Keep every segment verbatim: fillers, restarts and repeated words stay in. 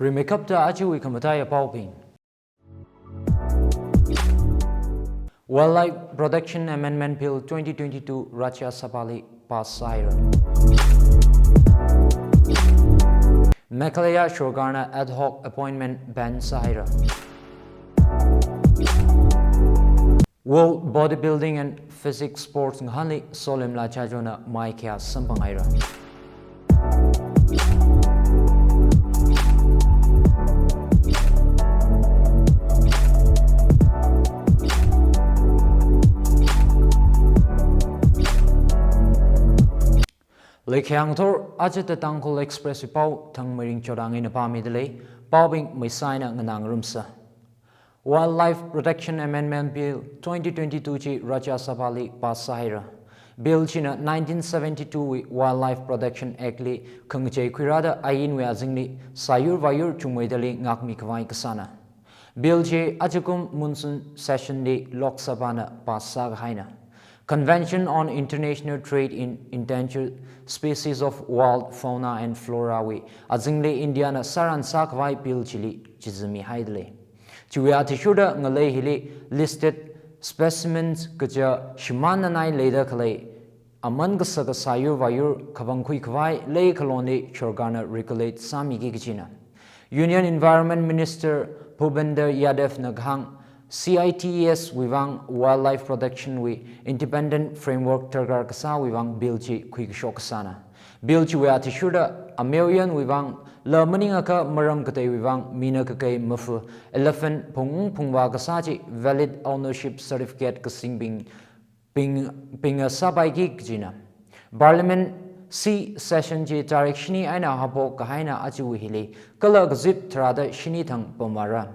Rimeikapta ajawui khamataiya paobing. Wildlife Protection Amendment Bill twenty twenty-two Rajya Sabhali pass sāhaira. Meghalaya Sorkarna ad hoc appointment ban sāhaira. World Bodybuilding and Physique Sports ngahānli Solimla Jajona maikhayā samphanghaira. Leikhayang thor ajata Tangkhul Express pao Thangmeiring Chodang eina pāmidalei, paobing maisaina nganāngarumsa. Wildlife Protection Amendment Bill twenty twenty-two chi Rajya Sabhali pass sāhaira. Bill china nineteen seventy-two wui Wildlife Protection Act li khangachei khuirāda ainwui azingli sāyur vāyur chungmeidali ngākmi khavai kasāna. Bill chi ajakum monsoon session li Lok Sabhana pass sākahaina. Convention on International Trade in Endangered Species of Wild Fauna and Flora wui azingli Indiana sāran sākhavai bill chili chizimihaidalei. Chiwui athishurda ngalei hili listed specimens kaja shimānnanai leida khalei aman kasaka sāyur vāyur khavangkhui khavai leikhalonli Sorkarna regulate sāmiki kajina. Union Environment Minister Bhupender Yadavna kahāng, C I T E S wui vang wildlife protection wui independent framework darkar kasāwui vang bill chi khuikashok kasāna. Bill chiwui athishurda ameoyanwui vang la maningakha maram kateiwui vang mina kakei mafu, elephant phung phungvā kasā chi valid ownership certificate kasingbing ping, pinga sāpaiki kajina. Parliament C session chi tarik shini eina haophok kahaina ajawui hili, kala kazip tharāda shini thang pamvāra.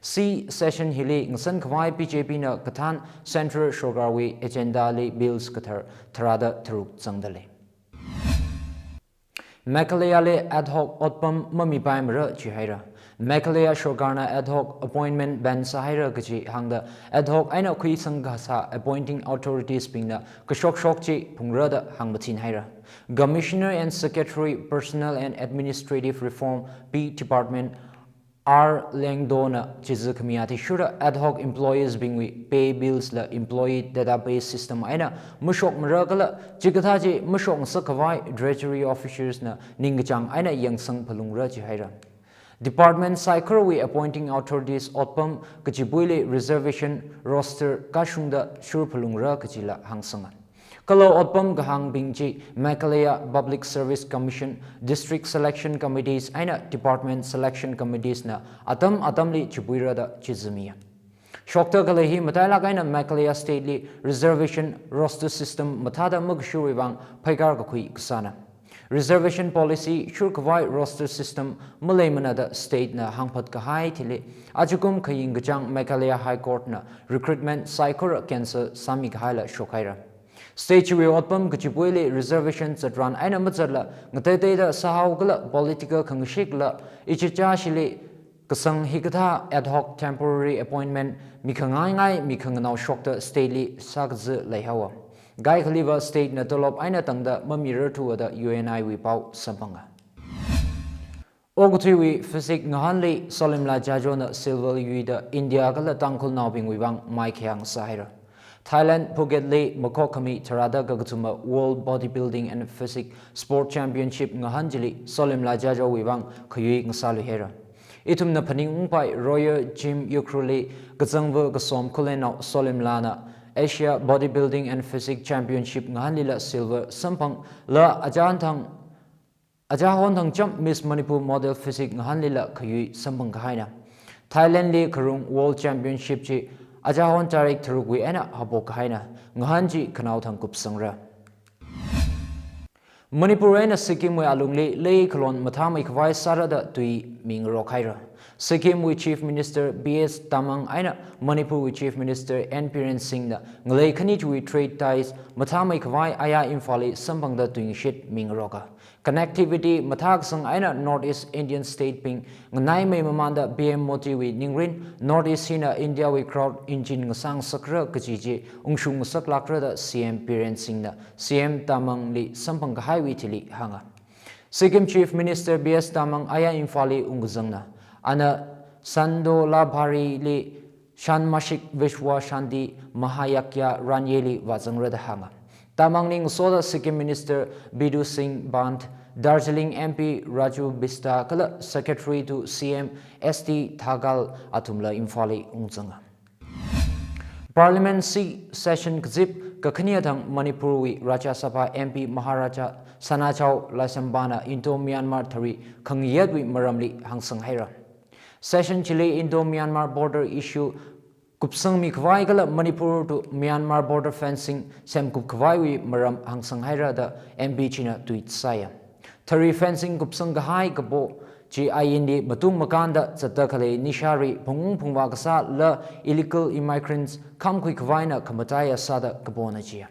C session hili ngasan khavai B J P na kathān Central Sorkarwui agenda li bills kathar tharāda tharuk zangdalei. Meghalayali ad hoc otpam mamipaimara jihaira. Meghalaya Sorkarna ad hoc appointment ban sāhaira kaji hāngda ad hoc eina khuisang kasā appointing authorities bingna kashokshok chi phungrada hāngmathinhaira. Commissioner and Secretary Personnel and Administrative Reform P Department R Lyngdohna chizi khami athishurda ad hoc employees bingwui pay bills la employee database system eina mashokmara kala chikathā chi mashokngasak khavai Treasury officers na ningkachāng eina yangsang phalungra jihaira. Department saikorawui appointing authorities otpam kachipuili reservation roster kashungda shur phalungra kajila hāngsanga. Kala otpam kahāngbing chi Meghalaya Public Service Commission, District Selection Committees eina Department Selection Committees na atam atamli chipuirada chizimiya. Shokta khalei hi matailak eina Meghalaya State li reservation roster system mathāda makashurwui vang phaikar kakhui kasāna. Reservation policy shurkhavai roster system maleimanada state na hāngphat kahai thili, ajakum khaying kachāng Meghalaya High Court na recruitment saikora cancel sāmi kahaila shokhaira. State chiwui otpam kachipuili reservation zatran eina mazatla, ngateiteida sāhao kala political khangashikla, ichichā shili kasang hikathā ad hoc temporary appointment mikhangaingai mikhanganao shokta state li sākazi leihaowa. Kaikhaliva state na tolop eina tangda mamirarthuwa da U N I wui pao samphanga. Okathuiwui physique ngahānli Solimla Jajona silver yuida India kala Tangkhulnaobingwui vang maikhayā sāhaira. Thailand Phuket li makhok khami tharāda kakathuma World Bodybuilding and Physique Sport Championship ngahān chili Solimla Jajowui vang khayui ngasāluihaira. Ithumna phaningungpai Royal Gym Ukhrul li kazangva kasom khulenao Solimlana Asia Bodybuilding and Physique Championship ngahānlila silver samphangla achān thang Achāhon thangcham Miss Manipur Model Physique ngahānlila khayui samphang kahaina. Thailand li kharung World Championship chi achāhon tarik tharukwui eina haophok kahaina. Ngahān chi khanao thang kupsangra. Manipur eina Sikkim wui alungli leikhalon mathāmeikhavai sārada tui mingarok haira. Sikkim wui Chief Minister P S Tamang eina Manipur wui Chief Minister N Biren Singh na ngalei khani chiwui trade ties mathāmeikhavai aya Imphal li samphangda tuingashit mingaroka. Connectivity mathākasang eina North East Indian state bing nganaimei mamanda P M Modi wui ningrin North East hina India wui growth engine ngasāngasakra kaji chi ungshung ngasaklākra da C M Biren Singh na C M Tamang li samphang kahaiwui thili hānga. Sikkim Chief Minister B S Tamang aya Imphalli ungkazangna. Ana Sandolabharili Shanmashik Vishwa Shanti Mahayagya ranyeli vāzangra da hānga. Tamangli ngasoda Sikkim Minister Bidhu Singh Pant, Darjeeling M P Raju Bista kala Secretary to C M S T Thagal athumla Imphalli ungzanga. Parliament se-, session kazip kakhane thang Manipurwui Rajya Sabha M P Maharaja Sanachao Leishemba na Indo-Myanmar thari khangayatwui maramli hāngsang haira. Session chili Indo-Myanmar border issue kupsangmi khavai kala Manipur to Myanmar border fencing semkup khavaiwui maram hāngsang haira da M P china tweet sāya. Thari fencing kupsang kahai kapo chi ainli matung makānda zatda khalei nishari phung phungvā kasā la illegal immigrants khamkhui khavaina khamataiya sāda kapona jiya.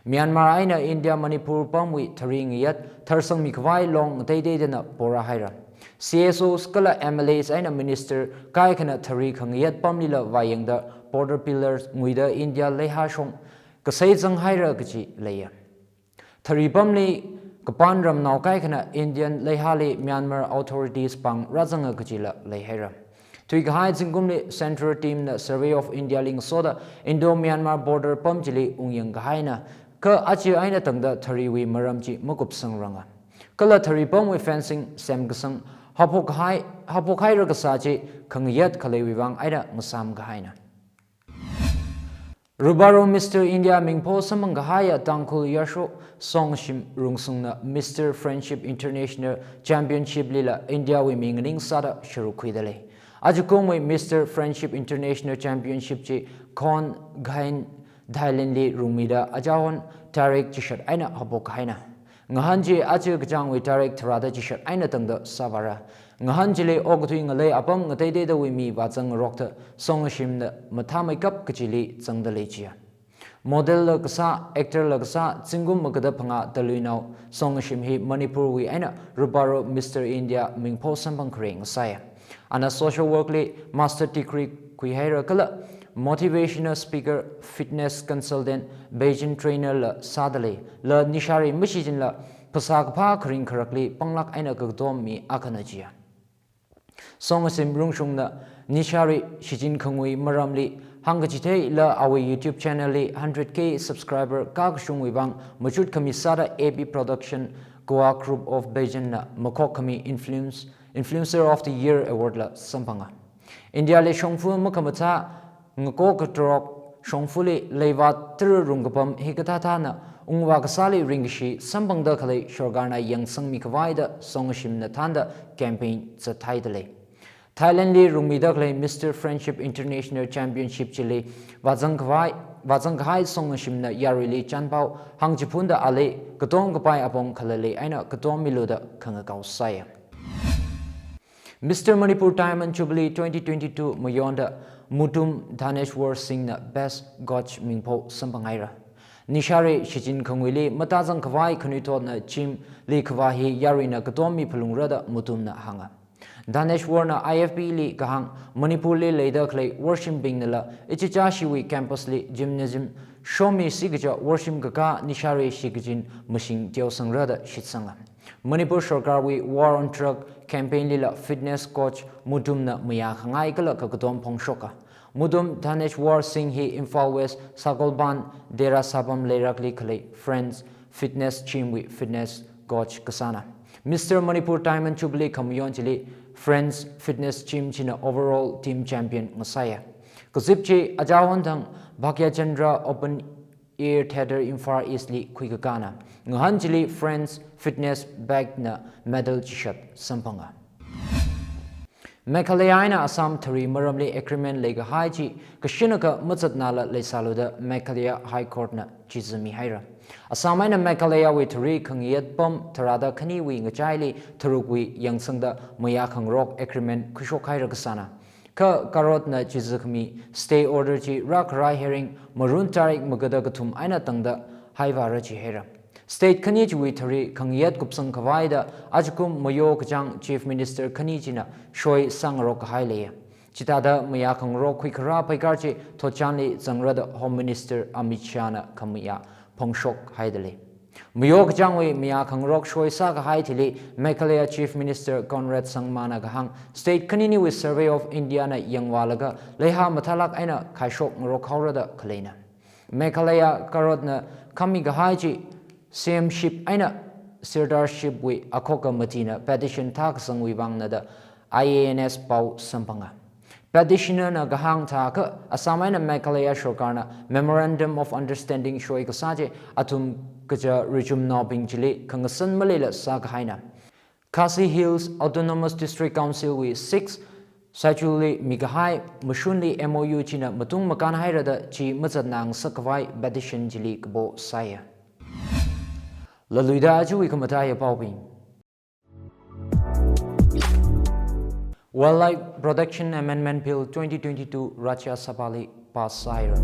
Myanmar eina India Manipur pamwui thari ngayat tharsangmi khavai long teiteidana pora haira. C S Os kala M L As eina minister kaikhana thari khangayat pamlila vāyangda border pillars nguida India leihashong kasai zang haira kaji leiya. Thari pamli kapan ramnao kaikhana Indian leihali Myanmar authorities pāng rāzanga kajila lei haira. Thuikahai zingkumli Central Team na Survey of India li ngasoda Indo-Myanmar border pam chili ungyang kahaina, kha aja eina tangda thariwui maram chi makupsang ranga. Kala thari pamwui fencing semkasang haophok hai, haophok haira kasā chi khangayat khaleiwui vang eina ngasām kahaina. Rubaro Mister India mingpho samphang kahaiya Tangkhul yāsho Songshim Rungshungna Mister Friendship International Championship lila India wui ming nganingsāda sharuk khuida lei. Ajakumwui Mister Friendship International Championship chi Khon Kaen, Thailand li rungmida ajahon tarik chishat eina haophok haina. Ngahān chi aja kachāngwui tarik tharāda chishat eina tangda sāvāra. Ngahān chili okathui ngalei apam ngateiteidawui mi vāzang ngarokta Songshimna mathāmeikap kachili zangda lei jiya. Model la kasā, actor la kasā, zingkum magada phangā taluinao Songshim hi Manipurwui eina Rubaro Mister India mingpho samphang khareng sāya. Ana social work li master degree khuihaira kala motivational speaker, fitness consultant, Beijing trainer la sāda lei, la nishari mashichinla phasā kaphā kharing kharakli panglāk eina kakatom mi akhana jiya. Songshim Rungshungna nishari shichin khangui maramli hāngkachithei la awui YouTube channel li hundred K subscriber kākashungwui vang machut khami sāda A B Production Goa Group of Beijing na makhok khami influence, Influencer of the Year Award la samphanga. India li shongfa makhamathā ngako katarok shongfali leivāt tara rungkapam hikathāthāna ungvā kasāli ringkashi samphangda khalei sorkarna yangsangmi khavai da Songshimna thānda campaign zathaida lei. Thailand li rungmida khalei Mister Friendship International Championship chili vāzang khavai, vāzang kahai Songshimna yaruili chanpao hāngchiphunda ali katom kapai apong khalali eina katom milu da khangakao sāya. Mister Manipur Diamond Jubilee twenty twenty-two mayonda Mudum Dhaneshwar Singh na Best Coach mingpho samphang haira. Nishari shichin khanguili matāzang khavai khanuithotna gym li khavā hi yaruina katom miphalungra da Mudumna hānga. Dhaneshwar na I F B li kahāng Manipur li leida khalei worshim bingnala ichichāshiwui campus li gymnasium shomi sikacha worshim kakā nishari shikachin mashing teosangra da shitsanga. Manipur sorkarwui War on Drug campaign lila fitness coach Mudumna mayā khangai kala kakatom phongshoka. Mudum Dhaneshwar Singh hi Imphal West Sagolband Dera Sapam leirakli khalei Friends Fitness Gym wui fitness coach kasāna. Mister Manipur Diamond Jubilee khamayon chili Friends Fitness Gym china overall team champion ngasāya. Kazip chi ajahon thang Bhagyachandra Open Air Theatre Imphal East li khuikakāna. Ngahān chili Friends Fitness Bag na medal chishat samphanga. Meghalaya eina Assam thari maramli agreement leikahai chi kashinaka mazatnala leisālu da Meghalaya High Court na chizami haira. Assam eina Meghalaya wui thari khangayat pam tharāda khaniwui ngachaili tharukwui yangsangda mayā khangarok agreement khuishok haira kasāna. Kha court na chizakhami stay order chi rākharai hearing Marun tarik magada kathum eina tangda haivāra jihaira. State khani chiwui thari khangayat kupsang khavai da ajakum mayo kachāng Chief Minister khani china shoi sāngarok kahai leiya. Chithāda mayā khangarok khuikharā phaikar chi thotchanli zangra da Home Minister Amit Shah na khamayā phongshok haida lei. Mayo kachāngwui mayā khangarok shoi sākahai thili Meghalaya Chief Minister Conrad Sangmana kahāng, state khaniniwui Survey of India na yangvālaga leiha mathālāk eina khaishok ngarok haora da khaleina. Meghalaya Karotna khami kahai chi C M ship eina Sirdarship wui akhoka matina petition thākasangwui vangna da I A N S pao samphanga. Petitioner na kahāng thākha Assam eina Meghalaya sorkarna Memorandum of Understanding shoi kasā chi athum kaja rijumnaobing chili khangasan maleila sākahaina. Khasi Hills Autonomous District Council wui six schedule li mikahai mashunli M O U china matung makān haira da chi mazatnang sākhavai petition chili kapo sāya. Laluida ajawui khamataiya paobing. Wildlife Protection Amendment Bill twenty twenty-two Rajya Sabha li pass sāhaira.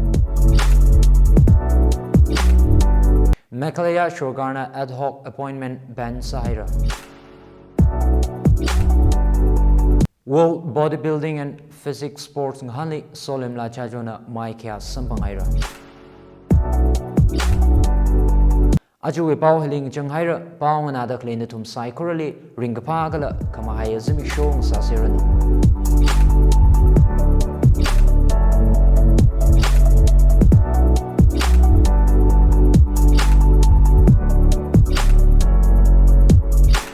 Meghalaya sorkarna ad hoc appointment ban sāhaira. World Bodybuilding and Physique Sports ngahānli Solimla Chajona maikhayā samphanghaira. Ajawui pao hili ngachang haira, pao nganāda khalei nathum saikorali ringkaphā kala khamahaiya zimiksho ngasāseranu.